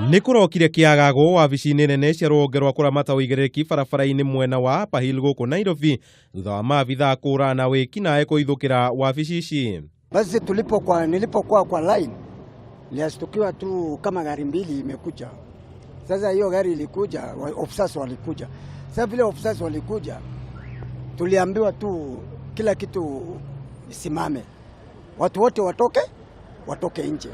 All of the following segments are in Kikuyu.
Nĩ kũrokire kĩagago wabici-inĩ nene cia rũhonge rwa kũramata ũigĩrĩrĩki barabara-inĩ mwena wa Upper Hill gũkũ Nairobi thutha wa maabithaa kũrana wĩkinaĩ kũhithũkĩra wabici ici. Basi tulipokuwa nilipokuwa kwa line niliashtukiwa tu kama gari mbili imekuja. Sasa hiyo gari ilikuja, officers walikuja. Sasa vile officers walikuja, tuliambiwa tu kila kitu isimame, watu wote watoke nje.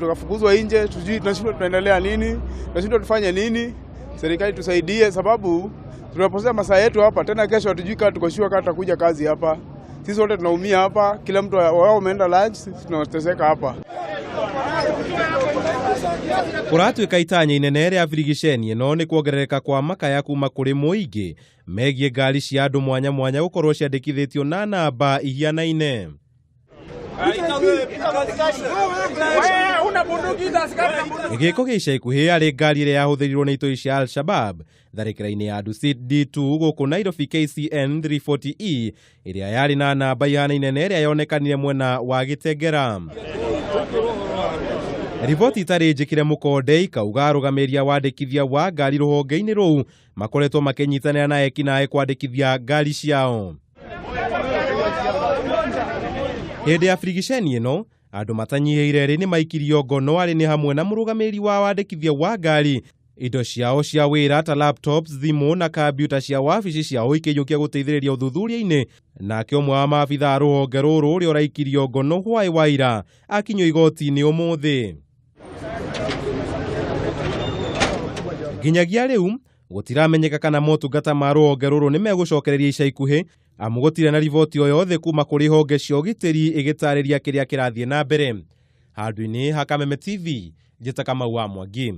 Tukafukuzwa nje, tujui tunashindwa tunaendelea nini, tunashindwa tufanye nini. Serikali tusaidie, sababu tunapoteza masaa yetu hapa tena, kesho hatujui kama tuko sure kama tutakuja kazi hapa. Sisi wote tunaumia hapa, kila mtu wao wameenda lunch, sisi tunateseka hapa. Kũratuĩka itanya inene rĩa birigiceni ĩno nĩ kuongerereka kwa makaya kuma kũrĩ mũingĩ megiĩ ngari cia andũ mwanya mwanya gũkorwo ciandĩkithĩtio na namba ihianaine. Gĩko gĩa ica ikuhĩ arĩ ngari ĩrĩa yahũthĩrirwo nĩ itoi cia Al-Shabab tharĩkĩra-inĩ ya Dusit D2 gũkũ Nairobi KCN 340E ĩrĩa yarĩ na namba ihanaine na ĩrĩa yonekanire mwena wa Gĩtengera. Riboti itarĩ njĩkĩre mũkonde ikauga arũgamĩrĩri a wandĩkithia wa ngari rũhonge-inĩ rũu makoretwo makĩnyitanĩra na ekinaĩ kwandĩkithia ngari ciao. Hĩndĩ ya birigiceni ĩno andũ matanyihĩire erĩ nĩ maikirio ngono arĩ nĩ hamwe na mũrũgamĩrĩri wa wandĩkithia wa ngari, indo ciao cia wĩra ta laptops, thimũ na kambiuta cia wabici ciao ikĩiyũkia gũteithĩrĩria ũthuthuria-inĩ. Nake ũmwe wa maabithaa a rũhonge rũrũ ũrĩa ũraikirio ngono hwaĩ wa ira akinyio igoti-inĩ ũmũthĩ. Nginyagia rĩu gũtiramenyeka kana motungata ma rũhonge rũrũ nĩ megũcokereria ica ikuhĩ, amu gũtirĩ na riboti o yothe kuma kũrĩ honge cia ũgitĩri ĩgĩtarĩria kĩrĩa kĩrathiĩ na mbere. Handũ-inĩ ha Kameme TV, njĩta Kamau wa Mwangi.